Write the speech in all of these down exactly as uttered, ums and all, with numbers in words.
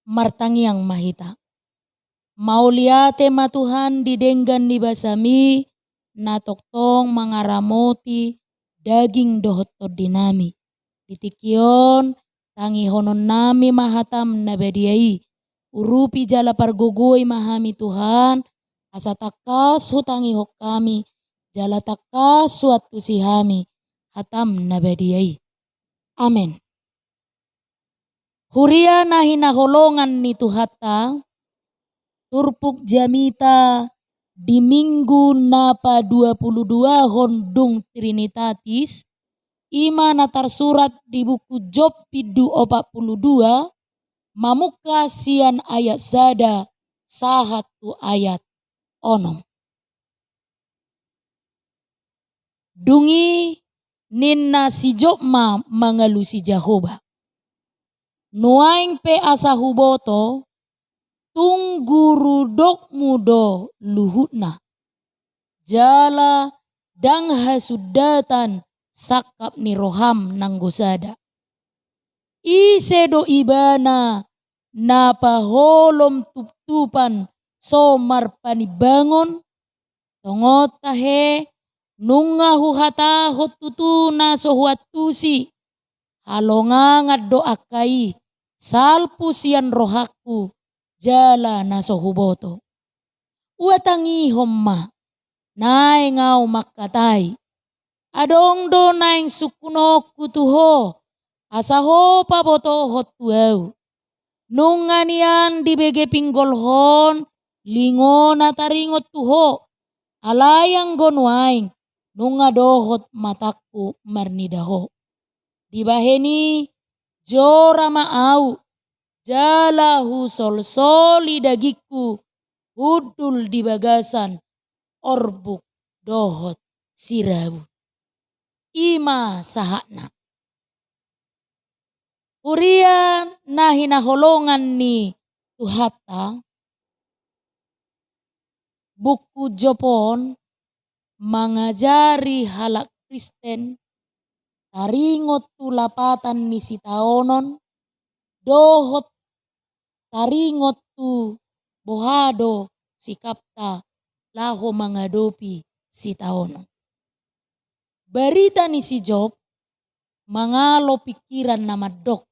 Martangiang ma hita. Mauliate ma Tuhan di denggan ni basaMi, na tongtong mangaramoti daging dohot tondinami. Di tingki on, tangihononnami ma hataM na badia i. Urupi jala pargogoi ma hami Tuhan, asa tangkas hutangihon hami, jala tangkas huantusi hami hataM na badia i. Amen. Huria na hinaholongan ni Tuhanta, turpuk jamita di Minggu na paduapuluduahon dung Trinitatis, i ma na tarsurat di buku Job bindu opat pulu dua, mamungka sian ayat sada sahat tu ayat onom. Dung i ninna si Job ma mangalusi Jahowa: Nuaeng pe asa huboto, tung gurudokMu do luhutna, jala ndang hasundatan sangkap ni rohaM nanggo sada. Ise do ibana na paholom tuptupan so marpanimbangon? Tongon tahe, nunga huhatahon tutu na so huantusi, halongangan do angka i, salpu sian rohangku, jala na so huboto. Ua tangihon ma, naeng ahu mangkatai. Adong do naeng sungkunonku tu Ho, asa Ho pabotohon tu ahu. Nunga nian dibege pinggolhon lingona taringot tu Ho, alai anggo nuaeng nunga dohot matangku marnida Ho. Dibahen i jora ma ahu, jala husolsoli dagingku hundul di bagasan orbuk dohot sirabun. I ma sahatna. Huria na hinaholongan ni Tuhanta, buku Job on mangajari halak Kristen taringot tu lapatan ni sitaonon dohot taringot tu boha do sikapta laho mangadopi sitaonon. Barita ni si Job mangalo pingkiran na mandok.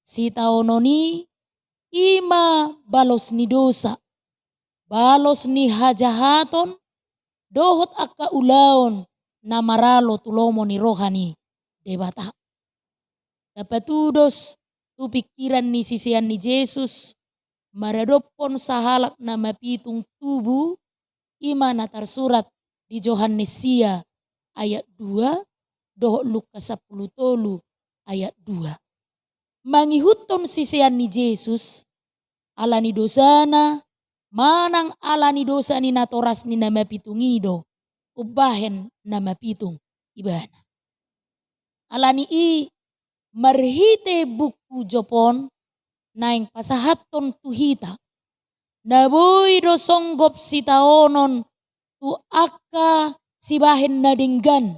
Sitaonon i, i ma balos ni dosa, balos ni hajahaton, dohot angka ulaon na maralo tu lomo ni roha ni Debata. Tapatudos tu pingkiran ni sisean ni Jesus maradophon sahalak na mapitung tubu, i ma na tarsurat di Johannes sia ayat dua, dohot Lukas sampulu tolu ayat dua. Mangihuthon sisean ni Jesus, ala ni dosana, manang ala ni dosa ni natoras ni na mapitung i do, umbahen na mapitung ibana. Ala ni i, marhite buku Job on, naeng pasahathon tu hita, na boi do songgop sitaonon tu angka sibahen na denggan,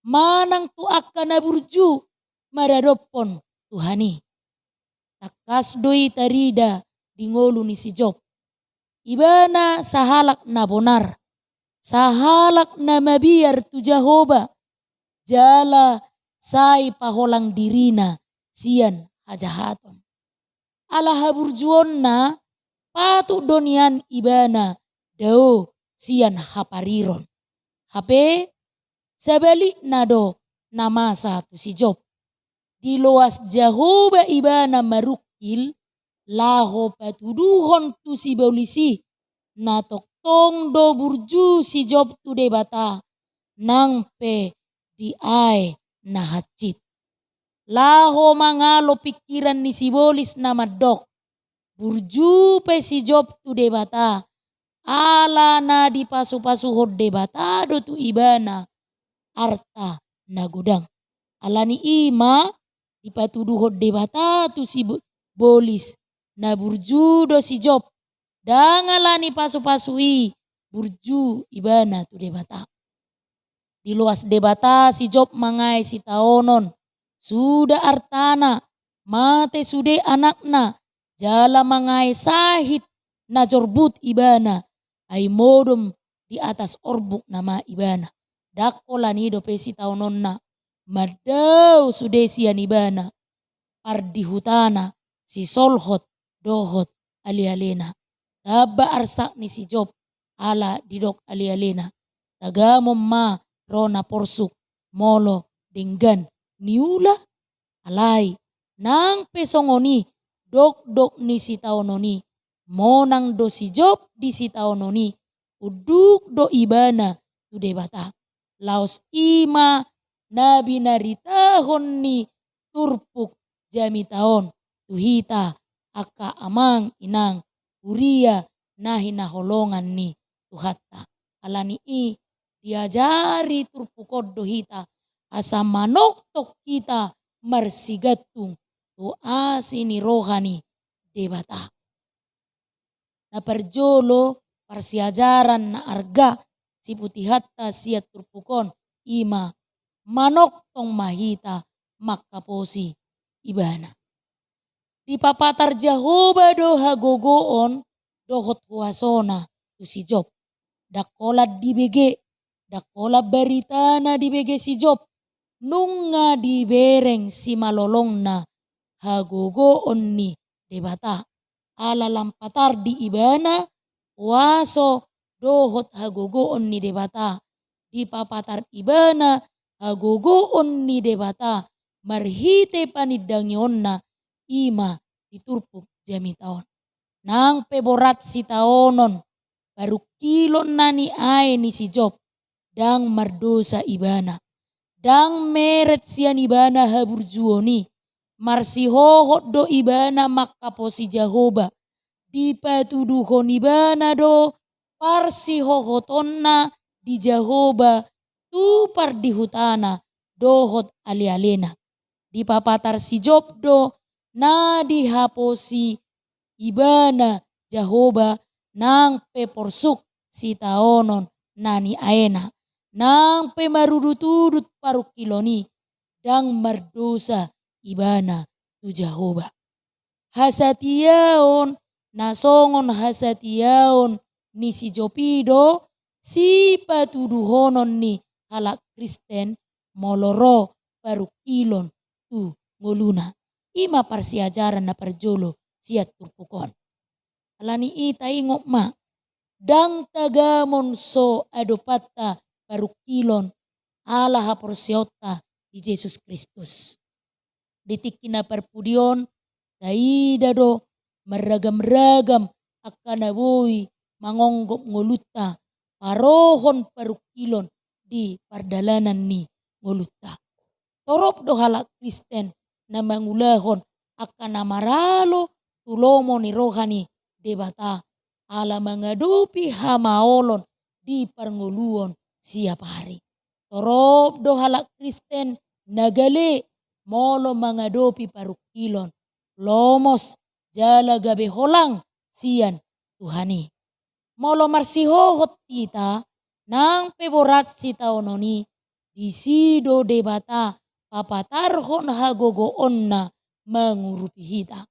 manang tu angka na burju maradophon Tuhan i. Tangkas do i tarida di ngolu ni si Job. Ibana sahalak na bonar, sahalak na mabiar tu Jahowa, jala sai paholang dirina sian hajahaton. Ala haburjuonna, patut do nian ibana dao sian hapariron. Hape, sabalikna do na masa tu si Job. Diloas Jahowa ibana marungkil, laho patuduhon tu sibolis i, na tongtong do burju si Job tu Debata, nang pe di aek na hansit. Laho mangalo pingkiran ni sibolis na mandok, burju pe si Job tu Debata, ala na dipasupasuhon Debata do tu ibana arta na godang. Ala ni i ma dipatuduhon Debata tu sibolis, na burju do si Job, ndang ala ni pasupasu i burju ibana tu Debata. Diloas Debata si Job mangae sitaonon, suda artana, mate sude anakna, jala mangae sahit na jorbut ibana, ai modom di atas orbuk nama ibana. Ndang holan i dope sitaononna, mandao sude sian ibana pardihutana, sisolhot dohot alealena. Tamba arsak ni si Job, ala didok alealena, tagamon ma ro na porsuk molo denggan niula. Alai nang pe songon i, dokdok ni sitaonon i, monang do si Job di sitaonon i, unduk do ibana tu Debata. Laos i ma na binaritahon ni turpuk jamita on tu hita, angka amang inang huria na hinaholongan ni Tuhanta. Ala ni i, diajari turpuk on do hita asa manoktok hita marsigantung tu asi ni roha ni Debata. Na parjolo, parsiajaran na arga siputihanta sian turpuk on, i ma manongtong ma hita mangkaposi ibana. Dipapatar Jahowa do hagogoon dohot huasona tu si Job. Ndang holan dibege, ndang holan baritana dibege si Job, nunga dibereng simalolongna hagogoon ni Debata. Ala lam patar di ibana huaso dohot hagogoon ni Debata. Dipapatar ibana hagogoon ni Debata marhite panindangionna, i ma di turpuk jamita on. Nang pe borat sitaonon, parungkilon na niae ni si Job, ndang mardosa ibana. Ndang meret sian ibana haburjuon i. Marsihohot do ibana mangkaposi Jahowa. Dipatuduhon ibana do parsihohotonna di Jahowa tu pardihutana dohot alealena. Dipapatar si Job do na dihaposi ibana Jahowa, nang pe porsuk sitaonon na niaena, nang pe marudutudut parungkilon i, ndang mardosa ibana tu Jahowa. Hasatiaon na songon hasatiaon ni si Job i do sipatuduhonon ni halak Kristen molo ro parungkilon tu ngoluna. I ma parsiajaran na parjolo sian turpuk on. Ala ni i taingot ma, ndang tagamon so adopanta parungkilon ala haporseaonta di Jesus Kristus. Di tingki na parpudi on, taida do marragam-ragam angka na boi mangonggop ngolunta, parohon parungkilon di pardalanan ni ngolunta. Torop do halak Kristen na mangulahon angka na maralo tu lomo ni roha ni Debata, ala mangadopi hamaolon di parngoluon siapari. Torop do halak Kristen na gale molo mangadopi parungkilon, lomos jala gabe holang sian Tuhan i. Molo marsihohot hita, nang pe borat sitaonon i, disi do Debata papatarhon hagogoonna mangurupi hita.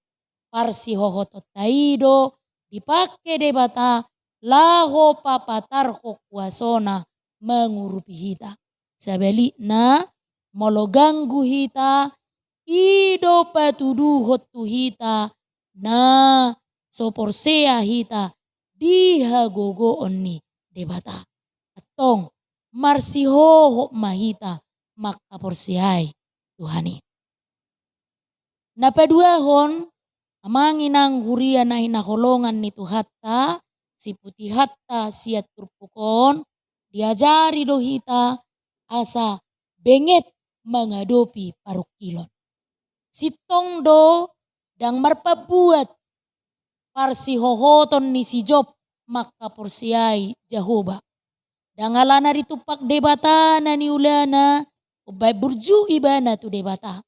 Parsihohotonta i do dipangke Debata laho papatarhon kuasona mangurupi hita. Sabalikna, molo ganggu hita, i do patuduhon tu hita na so porsea hita di hagogoon ni Debata. Antong, marsihohot ma hita mangkaporseai Tuhan i. Na paduahon, amang inang huria na hinaholongan ni Tuhanta, siputihanta sian turpuk on, diajari do hita asa benget mangadopi parungkilon. Sintong do ndang marpambuat parsihohoton ni si Job mangkaporseai Jahowa. Ndang alana ditumpak Debata na niulana, umbaen burju ibana tu Debata.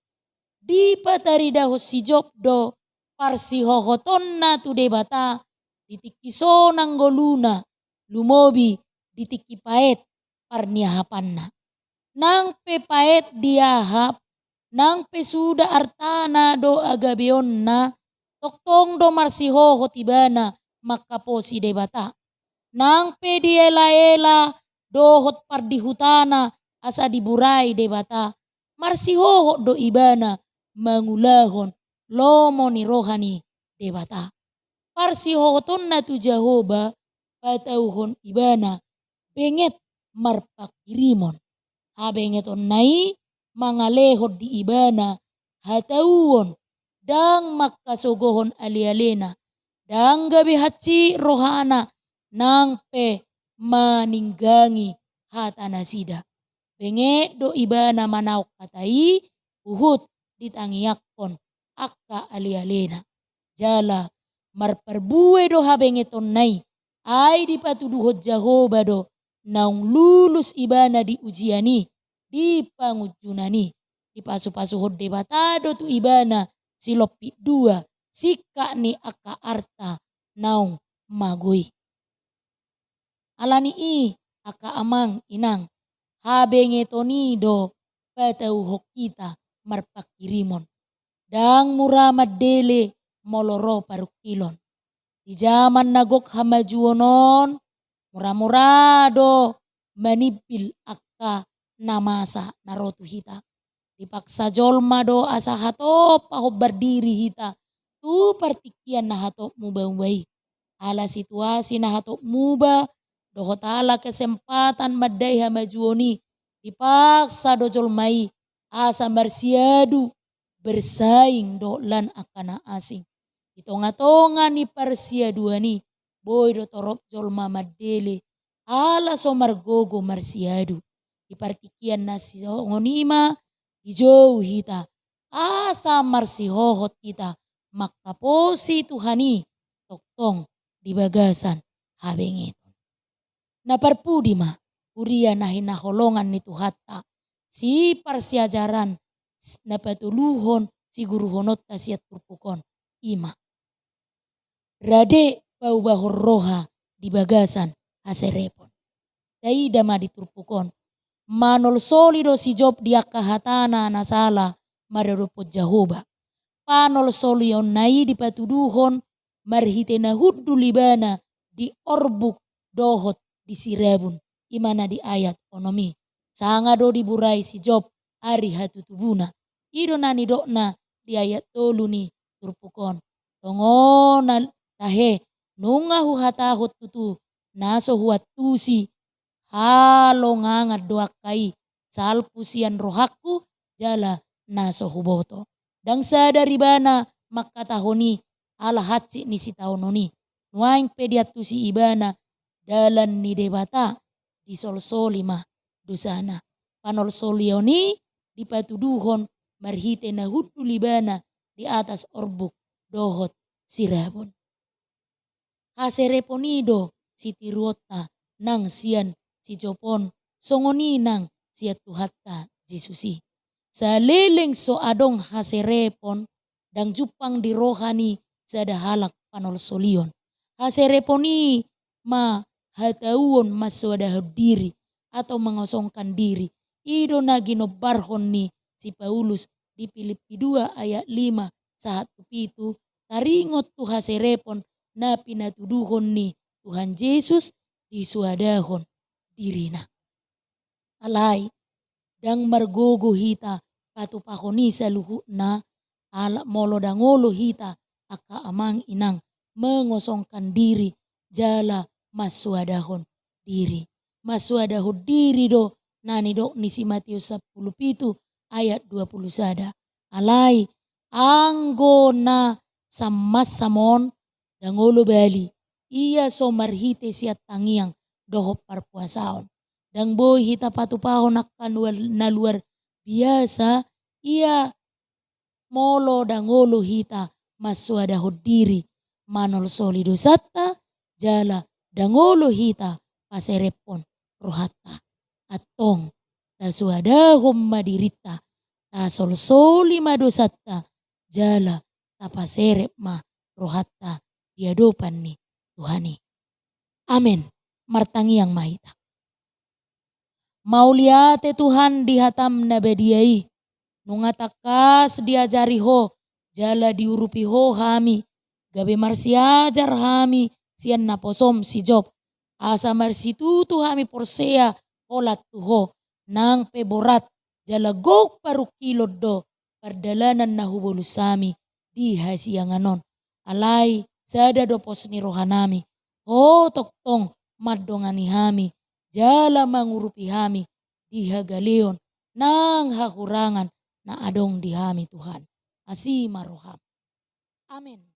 Dipataridahon si Job do parsihohotonna tu Debata di tingki sonang ngoluna, lumobi di tingki paet parniahapanna. Nang pe paet diahap, nang pe suda artana dohot gabeonna, Tongtong do marsihohot ibana mangkaposi Debata. Nang pe dielaela dohot pardihutana asa diburai Debata, marsihohot do ibana mangulahon lomo ni roha ni Debata. Parsihohotonna tu Jahowa patauhon ibana benget marpanghirimon. Habengetonna i mangalehon di ibana hatauon, ndang mangkasogohon alealena, ndang gabe hansit rohana, nang pe maninggangi hatanasida. Benget do ibana manaon hata i, huhut ditangiangkon angka alealena. Jala marparbue do habengetonna i, ai dipatuduhon Jahowa do naung lulus ibana di ujian i, di pangunjunan i. Dipasupasuhon Debata do tu ibana silompit dua singkat ni angka arta naung mago i. Ala ni i, angka amang inang, habengeton i do patauhon hita marpanghirimon. Ndang mura mandele molo ro parungkilon. Di jaman na gok hamajuon on, mura-mura do manimbil angka na masa na ro tu hita. Dipaksa jolma do asa hatop pahombar diri hita tu partingkian na hatop muba-muba i. Ala situasi na hatop muba dohot ala kesempatan mandai hamajuon i, dipaksa do jolma i asa marsiadu, bersaing dohot lan angka na asing. Di tonga-tonga ni parsiaduan i, boi do torop jolma mandele ala so margogo marsiadu. Di partingkian na songon i ma dijou hita asa marsihohot hita mangkaposi Tuhan i tongtong di bagasan habengeton. Na parpudi ma, huria na hinaholongan ni Tuhanta, siparsiajaran na patoluhon siguruhononta sian turpuk on, i ma: Rade paubahon roha di bagasan haserepon. Taida ma di turpuk on, manolsoli do si Job di angka hatana na sala maradophon Jahowa. Panolsolionna i dipatuduhon marhite na hundul ibana di orbuk dohot di sirabun, i ma na di ayat onom i. Sanga do diburai si Job ari hatutubuna. I do na nidokna di ayat tolu ni turpuk on: Tongon tahe, nunga huhatahon tutu na so huantusi halongangan do angka i salpu sian rohangku jala na so huboto. Ndang sadar ibana mangkatahon i ala hansit ni sitaonon i. Nuaeng pe diantusi ibana dalan ni Debata, disolsoli ma dosana. Panolsolion i dipatuduhon marhite na hundul ibana di atas orbuk dohot sirabun. Haserepon i do sitiruonta nang sian si Job on, songon i nang sian Tuhanta Jesus i. Saleleng so adong haserepon, ndang jumpang di roha ni sada halak panolsolion. Haserepon i ma hatauon mansoadahon diri atau mengosongkan diri. I do na ginombarhon ni si Paulus di Pilippi dua ayat lima sahat tu pitu, taringot tu haserepon na pinatuduhon ni Tuhan Jesus di soadahon dirina. Alai, ndang margogo hita patupahon i saluhutna, ala molo ndang olo hita angka amang inang mengosongkan diri jala mansoadahon diri. Mansoadahon diri do na nidok ni si Matius sampulu pitu ayat dua pulu sada. Alai, anggo na sammansam on ndang olo bali, ia so marhite sian tangiang dohot parpuasaon. Ndang boi hita patupahon angka nual-, na luar biasa, ia molo ndang olo hita mansoadahon diri, manolsoli dosanta, jala ndang olo hita paserephon rohanta. Antong, tasoadahon ma dirinta, tasolsoli ma dosanta, jala tapaserep ma rohanta di adopan ni Tuhan i. Amen. Martangiang ma hita. Mauliate Tuhan di hatam na badia i, nunga tangkas diajari Ho, jala diurupi Ho hami, Gabe marsiajar hami sian naposom si Job, asa marsitutu hami porsea holan tu Ho, nang pe borat jala gok parungkilon do pardalanan na hubolus hami di hasiangan on. Alai sada do pos ni rohanami, Ho tongtong mandongani hami jala mangurupi hami di hagaleon nang hahurangan na adong di hami, Tuhan. Asi ma roham. Amen.